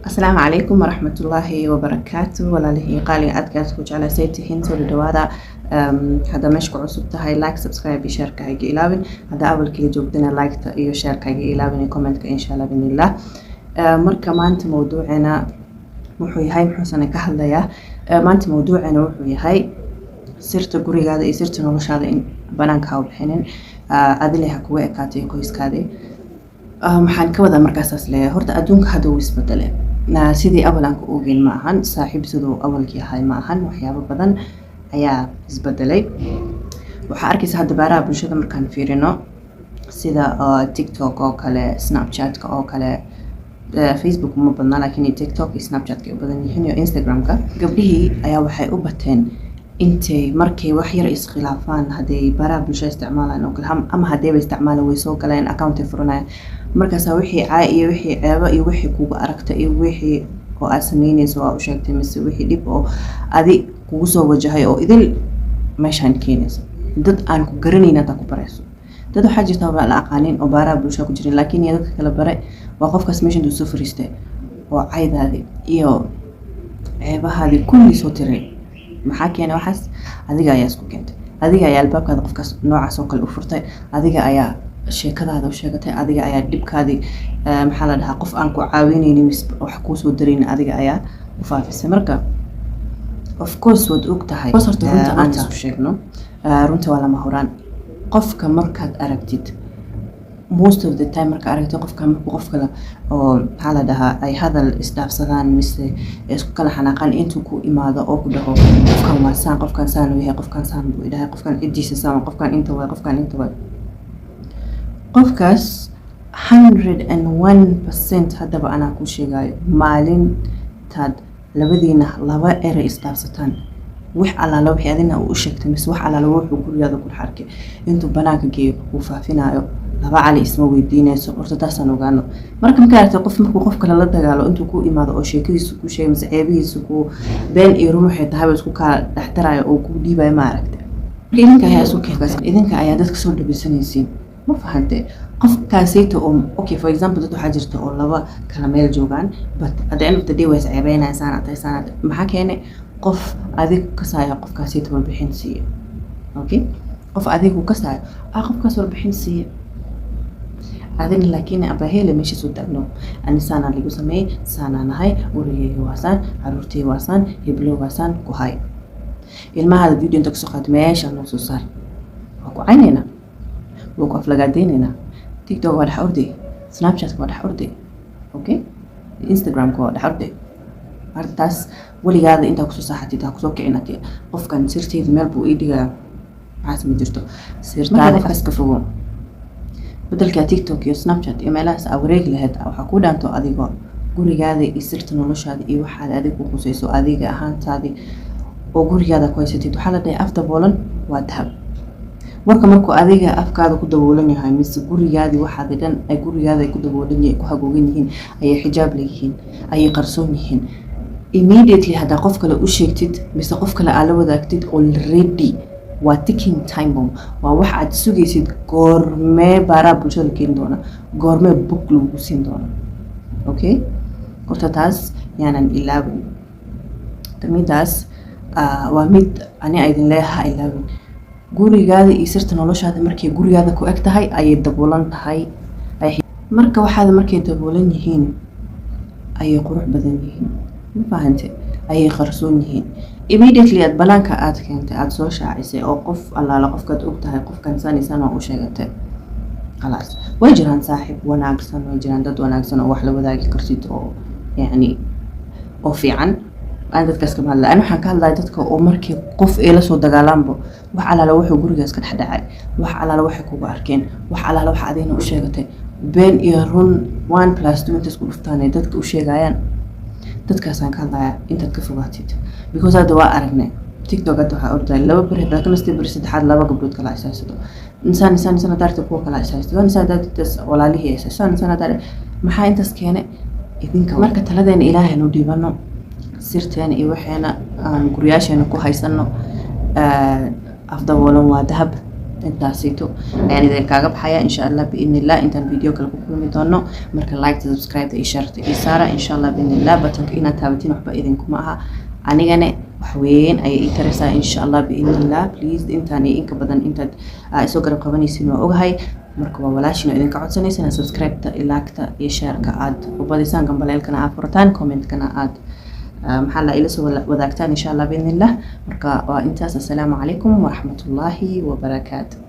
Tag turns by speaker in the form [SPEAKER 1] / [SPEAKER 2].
[SPEAKER 1] Asalaamu calaykum waraxmatullaahi wabarakaatu. Walaalihii qaaliga aadka aad ku jeclaysay tihiin, soo dhawaada. Haddaa meesha ku cusub tahay, like, subscribe iyo share-ka hayga ilaawin. Haddaa awalkii joogtana, like-ta iyo share-ka hayga ilaawin iyo comment-ka, insha Allah biidnillah. Marka maanta mawduuceena wuxuu yahay, muxuusana ka hadlayaa? Maanta mawduuceena wuxuu yahay sirta gurigaada iyo sirta noloshaada in banaanka ha u bixinin, adile ha kuga ekaatay qoyskaadii. Waxaan ka wadaa markaasaas leeyahay, horta adduunka hadda wuu isbedele. Sidii awal aan ku ogeyn ma ahan, saaxiib, siduu awalkii ahay ma ahan. Waxyaabo badan ayaa isbedelay. Waxaa arkaysa hadda baaraha bulshada markaan fiirino, sida TikTok oo kale, Snapchatka oo kale, Facebook uma badna, laakiin TikTok iyo Snapchatka ay u badan yihiin iyo Instagramka. Gabdhihii ayaa waxay u bateen intay markay wax yar iskhilaafaan, hadday baraha bulshada isticmaalaan oo kale ama haddayba isticmaalaan, way soo galeen, account ay furanayaan. Markaasaa wixii caay iyo wixii ceebo iyo wixii kugu aragta iyo wixii oo aad sameyneyso oo aad u sheegtay, mise wixii dhib oo adi kugu soo wajahay oo idil meeshaan keenayso, dad aan ku garanayn hataa ku barayso. Dad waxaa jirta waa la aqaanin oo baaraha bulshada ku jirin, laakiin iyo dadka kale bare waa qofkaas meesha intuu soo fariistay oo caydaadi iyo ceebahaadii kulli soo tiray. Maxaa keenay waxaas? Adiga ayaa isku keentay, adiga ayaa albaabkaada qofkaas noocaas oo kale u furtay, adiga ayaa sheekadaada u sheegatay, adiga ayaa dhibkaadii, maxaa la dhahaa, qof aan ku caawineynin mise wax kuusoo daraynin adiga ayaa u faafisay. Marka of course waad og tahay. Horta runta aan isku sheegno, runta waa lama huraan. Qofka markaad aragtid, most of the time marka aragtid qofka markuu qof kale oo, maxaa la dhahaa, ay hadal isdhaafsadaan mise isku kala xanaaqaan, intuu ku imaado oo ku dhaho, "Qofkan waa saan, qofkan saan uu yahay, qofkan saan buu idhahay, qofkan ciddiisa saan waa, qofkan inta waay, qofkan inta waay," qofkaas 101% haddaba anaa kuu sheegayo, maalintaad labadiina laba erey isdhaafsataan, wax allaala wixii adina uu u sheegtay mise wax allaala wuxuu gurigaada ku dhex arkay intuu banaanka geeyo uu faafinayo, laba cali isma weydiinayso. Horta taasaan ogaano. Marka markaa aragtay qof markuu qof kale la dagaalo, intuu ku imaado oo sheekadiisa ku sheegay mise ceebihiisa ku been iyo run waxay tahayba isku kaa dhexdaraayo oo kuu dhiibayo, ma aragtay? Marka idinka ayaa isu keenay, idinka ayaa dadka soo dhabaysanaysiin, ma fahante? Qofkaasayta oo, okay, for example, dad waxaa jirta oo laba kala meel joogaan, but at the end of the day way isceebeynayaan, saana tahay, saana tahay. Maxaa keenay? Qof adig kasaayo qofkaasayta warbixin siiya. Okay, qof adigu kasaayo ah qofkaas warbixin siiya adina, laakiin abahele meesha soo taagno, ani saanaa lagu sameeyey, saanaa nahay, gurigeyga waa saan, caruurteyga waa saan, heblo waa saan, ku hay ilmahaada video inta kasoo qaad, meesha noo soo saar, waa ku caynaynaa, waa ku aflagaadeynaynaa. TikTok waa dhex orday, Snapchatka waa dhex orday, okay, Instagramka waa dhex orday. Arrintaas weligaada intaa kusoo saaxatid ha kusoo kicin ati qofkan sirteyda meel buu ii dhigayaa. Maxaas ma jirto. Sirtaada qofkaas ka fogo. Bedelka TikTok iyo Snapchat iyo meelahaas aa wareegi lahayd, waxaa kuu dhaanto adigoo gurigaada iyo sirta noloshaada iyo waxaad adiga ku khusayso adiga ahaantaadii oo gurigaada ku haysatid. Waxaa la dhahay, af daboolan waa dahab. Marka markuu adiga afkaada ku daboolan yahay mise gurigaadii waxaadi dhan ay gurigaada ay ku daboolan yihiin, ku hagoogan yihiin, ayay xijaab leeyihiin, ayay qarsoon yihiin, immediately haddaa qof kale u sheegtid mise qof kale aa la wadaagtid, already waa ticking time bomb. Waa wax aad sugaysid, goormee baaraa bulshada keeni doona, goormee bog lagu siin doona. Okay, horta taas yaanan ilaawin. Midaas waa mid ani idin leeyaha, ilaawin gurigaada iyo sirta noloshaada. Markay gurigaada ku eg tahay ayay daboolan tahay. Marka waxaad markay daboolan yihiin ayay qurux badan yihiin, ma fahante? Ayay qarsoon yihiin. Immediately aad banaanka aad keentay, aada soo shaacisay oo qof allaala qofkaad og tahay qofkan san iyo san waa u sheegatay, khalaas. Way jiraan saaxiib wanaagsan, way jiraan dad wanaagsan oo wax la wadaagi kartid oo yacni oo fiican. Aan dadkaas kama hadlay ani. Waxaan ka hadlaya dadka oo markii qof ay la soo dagaalaanbo, wax allaala wuxuu gurigaas ka dhex dhacay, wax allaala waxay kugu arkeen, wax allaala wax adigna u sheegatay, been iyo run, one plus two inta isku dhuftaan ay dadka u sheegayaan, dadkaasaan ka hadlayaa intaad ka fogaatid. Because hadda waa aragnay TikTok hadda waxaa ordaya 2 beri haddaa ka nastay, beri saddexaad laba gabdhood kala ishaysato, insaan insaan insaan hadaarta kuwa kala ishaysato, insaan hadaarta walaalihii ishaysato, insaan hadaar. Maxaa intaas keenay? Idinka. Marka taladeena Ilaahay nu dhiibano, sirteena iyo waxeena aan guryaasheena ku haysano. Afdaboolan waa dahab. Intaasito ayaan idinkaaga baxaya, insha Allah biidni illah, intaan video kale ku kulmi doono. Marka like, subscribe iyo share iyo saara, insha Allah biidni illah. Buttonka inaad taabatiin waxba idinkuma aha, anigane wax weyn ayay ii taraysaa, insha Allah biidni illah. Please, intaan iyo inka badan intaad isoo garab qabanaysin waa ogahay. Marka waa walaashin oo idinka codsanaysa inaad subscribe-ta, like-ta iyo share-ka aad u badisaan, gambaleelkana aad furataan, comment-kana aad maxaa la ila soo wadaagtaan, insha Allah biidni illah. Marka waa intaas. Assalaamu calaykum waraxmatullaahi wabarakaatu.